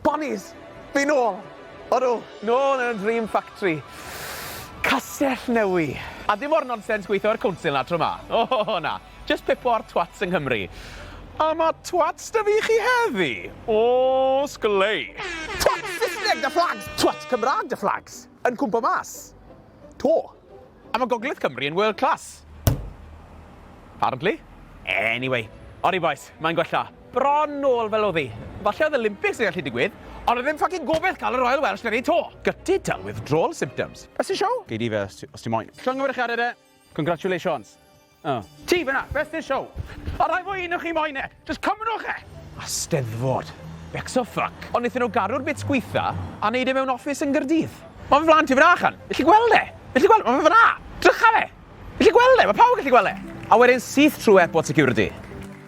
Bonnies! Fi nôl! Odw, nôl yn y Dream Factory. Castell Newy. A dim o'r nonsens gweithio i'r council 'na tro 'ma. O na. Jyst pipo ar twats yng Nghymru. A ma' twats 'da fi i chi heddi. O sglei. Twats Saesneg 'da flags! Twats Cymraeg 'da flags! Yn cwmpo mas. To. A ma' Gogledd Cymru yn world class. Apparently. Anyway. Odi bois, mae'n gwella. Bron nôl fel o'dd 'i. Falle o'dd Olympics yn gallu digwydd, ond o'dd ddim fucking gobeth cael y Royal Welsh leni 'to. Gutted tal withdrawal symptoms. Best in show? Gei di fe os ti moyn. Llongyfarchiadau de. Congratulations. Oh. Ti fyna, best in show. A rhai fwy un o chi moyn e. Just cymrwch e! A steddfod. Becso fuck. Ond nethon nhw gadw'r bits gwitha a neud e mewn office yn Nghaerdydd. Ma fe flan ti fyna achan. Felly gweld e. Felly gweld, ma fe fyna. Drycha fe. Felly gweld e, ma pawb yn gallu gweld e. A wedyn syth trwy airport security.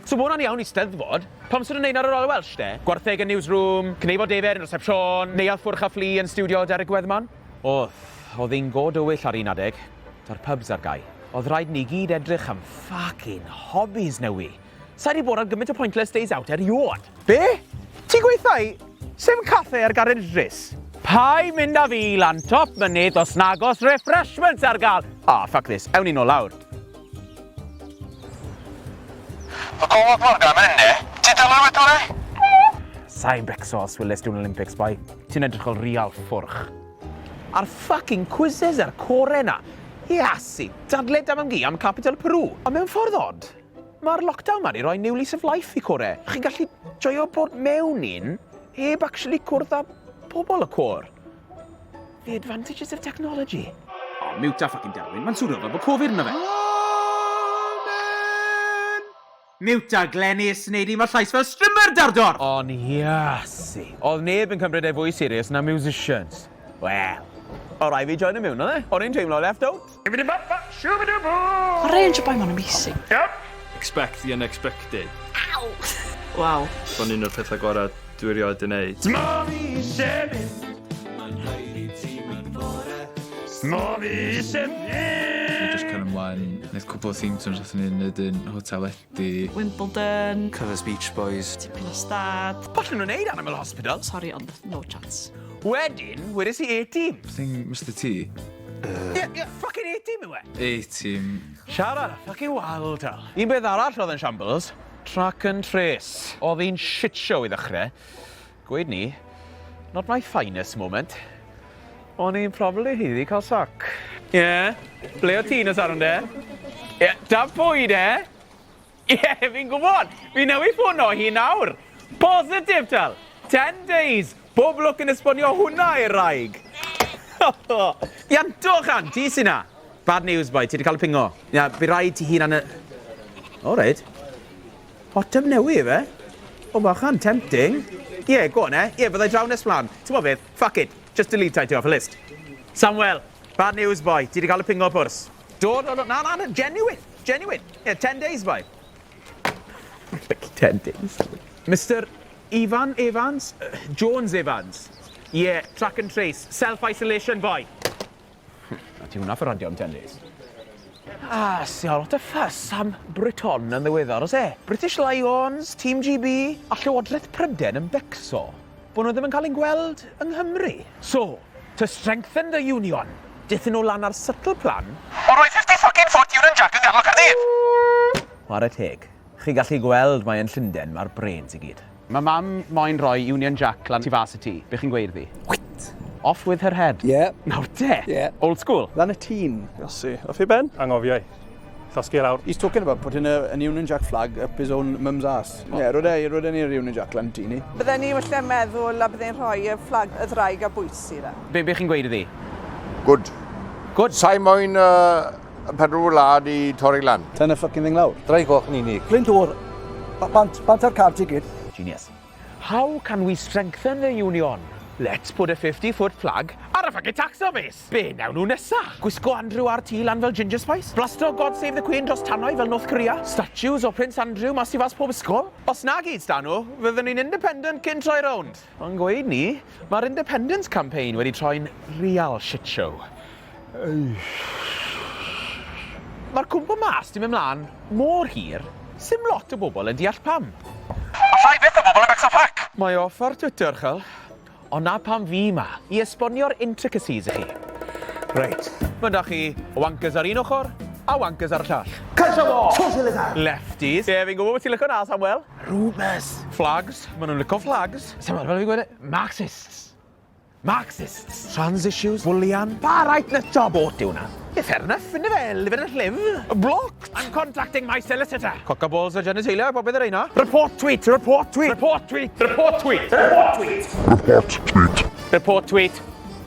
So ma hwnna'n iawn i steddfod, pam swn nhw'n neud ar y Royal Welsh de? Gwartheg yn newsroom, cneifo defaid yn reception, neuadd ffwrch a ffli yn stiwdio Derek Weatherman. O'dd, o'dd hi'n go dywyll ar un adeg, 'da'r pubs ar gau. O'dd rhaid ni gyd edrych am ffycin hobbies newy. Sai 'di bod ar gymaint o pointless days out eriôd. Be? Ti'n gweutha i, sim caffe ar Garej Idris? Pai mynd â fi lan top mynydd os nagos refreshments ar gael! Ah, fuck this, ewn ni nôl lawr. Mae Golwg Morgan yn hyn de. Ti'n dal ar wetore? Sai'n becso os welest di'n Olympics, boi. Ti'n edrych fel real ffwrch. A'r fucking quizzes a'r core 'na. Iasu, dadle 'da mam-gu am capital Peru. Ond mewn ffordd od, mae'r lockdown 'ma 'di rhoi new lease of life i core. Chi'n gallu joio bod mewn un heb actually cwrdd â pobl y côr. The advantages of technology. O, mute a fucking Delwyn, mae'n swnio fel bod Covid yno fe. Amen! Mute a Glenys, neu di mae llais fel strimmer dardor! Ond Iasu, oedd neb yn cymryd e fwy serious na musicians. Wel, o rai fi joino mewn oedd e? O'n i'n teimlo left out. Mae range y boi ma'n amazing. Expect the unexpected. Aw! Waw. Fo'n un o'r pethau gorau dwi erioed 'di neud. Ni jyst cario mlaen, neud cwpl o theme tunes nathon ni neud yn Hotel Eddie. Wimbledon. Covers Beach Boys. Tipyn o stad. Allen nhw wneud Animal Hospital. Sori ond no chance. Wedyn, wedes i A-Team. Thing Mister T. Ie, ie, fucking A-Team yw e. A-Team. Siarad a fucking wal, tal. Un beth arall oedd yn shambles, track and trace. Oedd hi'n shit show i ddechrau. Gweud 'ny, not my finest moment. O'n i'n probably haeddu cael sac. Ie, ble o' ti nos Sadwrn de? Ie, da pwy de? Ie, fi'n gwybod! Fi newydd ffono hi nawr! Positif, tal! 10 days! Bob lwc yn esbonio hwnna i'r wraig! Ianto, chan, ti sy 'na! Bad news, boi, ti 'di cael y pingo. Ia, by raid ti hunan y... O, reit. Hot tub newydd, ife? O, bachan, tempting. Ie, go on, eh? Ie, byddai draw nes mlaen. Ti'n gwybod beth? Fuck it. Just delete ti off y list. Samuel, bad news, boy. Ti 'di cael y pingo, pwrs. Do, do, do. Na, na, na, genuine. Genuine. Yeah, 10 days, boy. Lucky 10 days. Mister Ifan Evans? Jones Evans. Yeah, track and trace. Self-isolation, boy. Na ti hwnna for radio am 10 days. Ah, si a lot o fuss am Briton yn ddiweddar, oes e? British Lions, Team GB, a Llywodraeth Prydain yn becso bod nhw ddim yn cael ein gweld yng Nghymru. So, to strengthen the union, dethon nhw lan ar subtle plan o roi 50 fucking foot Union Jack yn ganol Caerdydd! Whare teg, chi'n gallu gweld mai yn Llundain mae'r brains i gyd. Mae mam moyn rhoi Union Jack lan tu fas y tŷ. Be chi'n gweud iddi? Wyt! Off with her head. Ie. Nawr te! Ie. Old school. Lan y tîn. Iosi, off i ben? Anghofiai. Llosgi e lawr. He's talking about putting a, an Union Jack flag up his own mum's arse. Ie, yeah, rhoi e, rhoi e ni'r Union Jack lan tŷ ni. Bydden ni welle'n meddwl a bydde'n rhoi y fflag y ddraig a bwys i fe. Be, be chi'n gweud iddi? Good. Good. Sai moyn uh, Y pedwar wlad i torri lan. Turn y fucking thing lawr. Draig goch yn unig. Glyndŵr. Bant, bant ar cart i gyd. Genius. How can we strengthen the union? Let's put a 50 foot flag ar y fucking tax office! Be newn nhw nesa? Gwisgo Andrew RT lan fel Ginger Spice? Blasto God Save the Queen dros tannoy fel North Korea? Statues o Prince Andrew mas tu fas pob ysgol? Os na gyd s'da nhw, fyddwn ni'n independent cyn troi rownd. Ond gweud 'ny, mae'r independence campaign wedi troi'n real shit show. Mae'r cwmpo mas 'di mynd mlaen mor hir, sim lot o bobl yn deall pam. Allai fyth o bobl yn becso ffyc! Mae off ar Twitter, chel. Ond na pam fi 'ma, i esbonio'r intricacies i chi. Reit, ma' 'da chi wankers ar un ochr, a wankers ar y llall. Socialism! Lefties. Ie, fi'n gwybod bod ti'n lico 'na, Samuel. Rumours. Flags. Ma' nhw'n lico flags. Samuel, fel fi'n gweud e, Marxists. Marxists. Trans issues. Bwlian. Far right nut job. Bot yw hwnna. Ie, fair enough, yndyfe? Live and let live. Blocked. I'm contacting my solicitor. Cock a balls a genitalia, popeth ar reina. Report tweet, report tweet. Report tweet, report tweet, report tweet. Report tweet. Report tweet.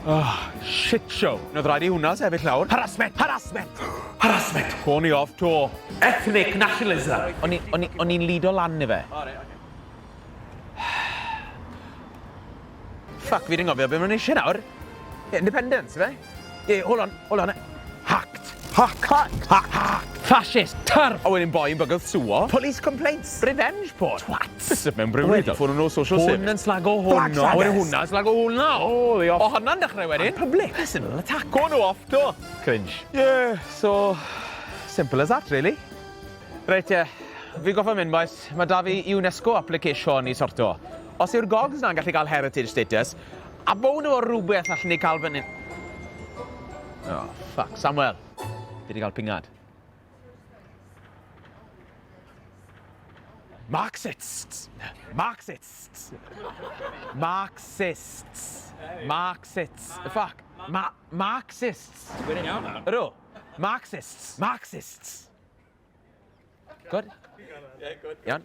Oh, shit show. Nodd rhaid i hwnna sefyll lawr. Harassment, harassment, harassment. Corny off to. Ethnic nationalism. O'n i, o'n i, o'n i'n lido lan i fe. Fuck, fi 'di anghofio be' ma'n eisiau nawr. Independence, ife? Ie, hold on, hold on. Hacked. Hack, hack, hack, hack. Fascist, turf. A wedyn boi yn bygwth suo. Police complaints. Revenge porn. Twats. Bysedd mewn brewery. Ffôn nhw social service. Hwn yn slago hwn. A wedyn hwnna yn slago hwnna. Oh, they off. O hwnna'n dechrau wedyn. Public. Personal attack. Go nhw off to. Cringe. Yeah, so simple as that, really. Reit te, fi goffa mynd bois, mae 'da fi UNESCO application i sorto. Os yw'r gogs na'n gallu cael heritage status, a bown efo rhywbeth allen ni cael fan hyn. Oh, fuck, Samuel, fi 'di cael pingad. Marxists! Marxists! Marxists! Marxists! Fuck! Ma Marxists! Ti'n gweud e'n iawn nawr. Ydw. Marxists! Marxists! Good? Yeah, good. Iawn.